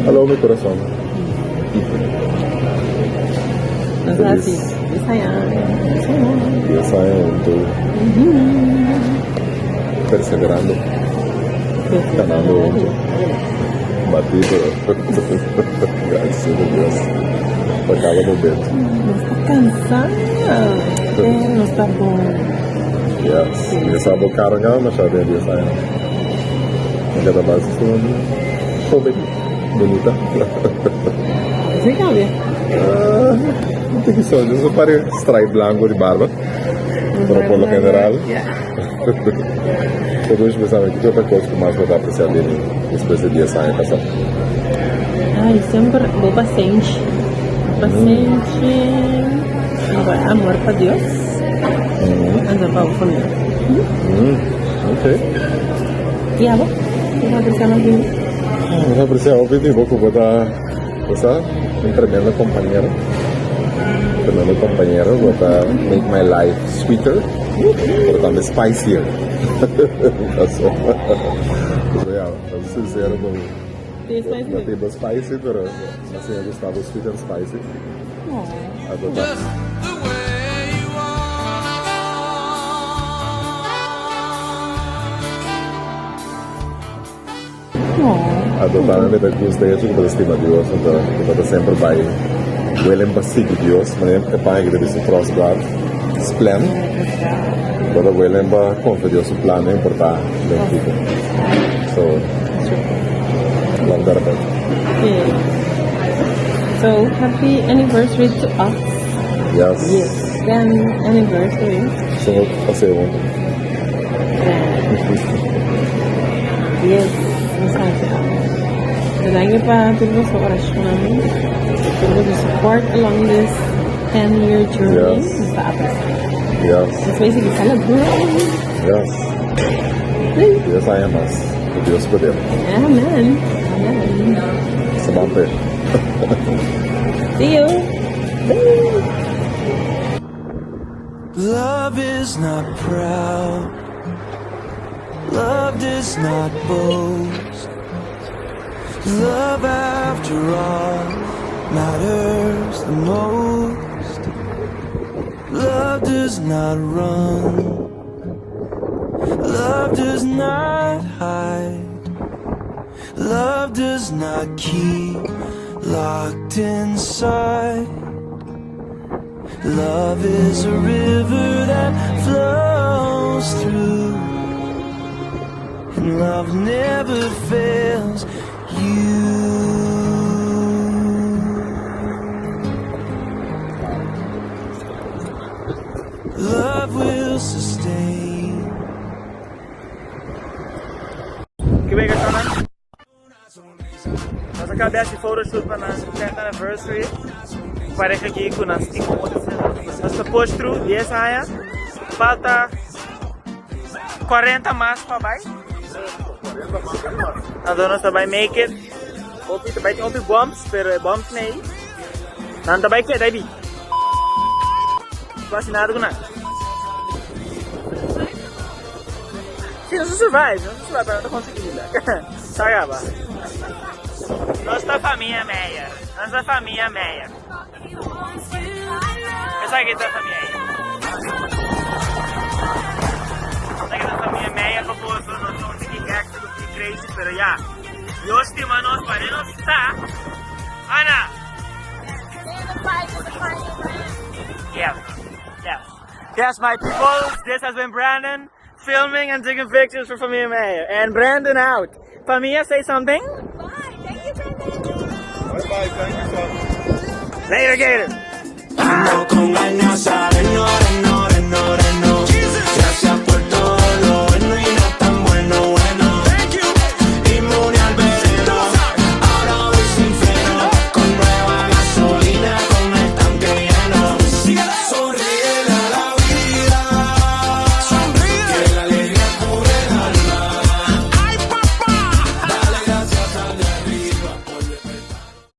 Hallo mi corazon. Nos a hasi 10 aña. 10 aña hunto. Perseverando. Ganando hunto. Bati pero gracias a Dios pa cada momento. Nos ta cansa pero nos ta bon. Yes. Mi sa bo carga masha den 10 aña. Mi ta basi un joven bunita. Esei cambia? Un tiki so, just un par di stripe blanco di barba. Pero por lo general. Todo isso pensava que outra coisa que mais vou dar apreciar dele después de 10 años pasá. Ai, semper bo pasenshi. Pasenshi, bo amor pa Dios. Anto pa bo familia. Ok. I abo? Ki bo apreciá mas di mi? Mi ta apreciá hopi di bo ku bo ta, bo sa, un tremendo compañero. Tremendo compañero, bo ta make my life sweeter, pero tambe spicier. Paso, ya, pa ser sincero bo, bo tin bo spicy, pero asina mi gusta bo sweet and spicy. Anto ta. Anto tambe mi ta gusta e hecho ku bo ta stima Dios, anto ku bo ta semper bai willing pa sigui Dios, manera e paña ku ta bisa trust God s plan, bo ta willing pa konfia Dios su plan no importa den kiko. So, love that about you. So, happy anniversary to us. Yes. Yes, 10 anniversary. So, pas'e huntu. Yes, nos haci awe. Danki pa tur boso oracion, tur boso support along this 10 year journey. Yes. Nos ta aprecia. Yes. Nos bay sigui celebrate. Yes. 10 aña mas, cu Dios poder. Amen. Amen. Samantha. See you. Bye. Love is not proud. Love does not boast. Love after all matters the most. Love does not run. Love does not hide. Love does not keep locked inside. Love is a river that flows through. And love never fails you. Love will sustain. Ki wega shownan? Nos a caba haci photoshoot pa nan 10th anniversary. Pareha aki cu nan stima otro. Nos ta push through 10 aña. Falta 40 mas pa bay. Anto nos ta bay make it. Hopi ta bay tin hopi bumps, pero e bumps nei nan ta bay keda bi. No haci nada cu nan. Si nos a survive, nos a survive pero no ta consigui bida. Sa gaba. Nos ta famia Meyer. Nos ta famia Meyer. Esaki ta famia ei. Esaki ta famia Meyer pa boso. Nos ta un tiki extra, un tiki crazy, pero ya. Dios stima nos, pare nos ta. Ana! Yes, yes. Yes, my people, this has been Brandon filming and taking pictures for Famia Meyer. And Brandon out. Famia, say something. Bye. Thank you, Brandon. Bye bye, thank you, son. Later, Gator. Ando con ganas de no.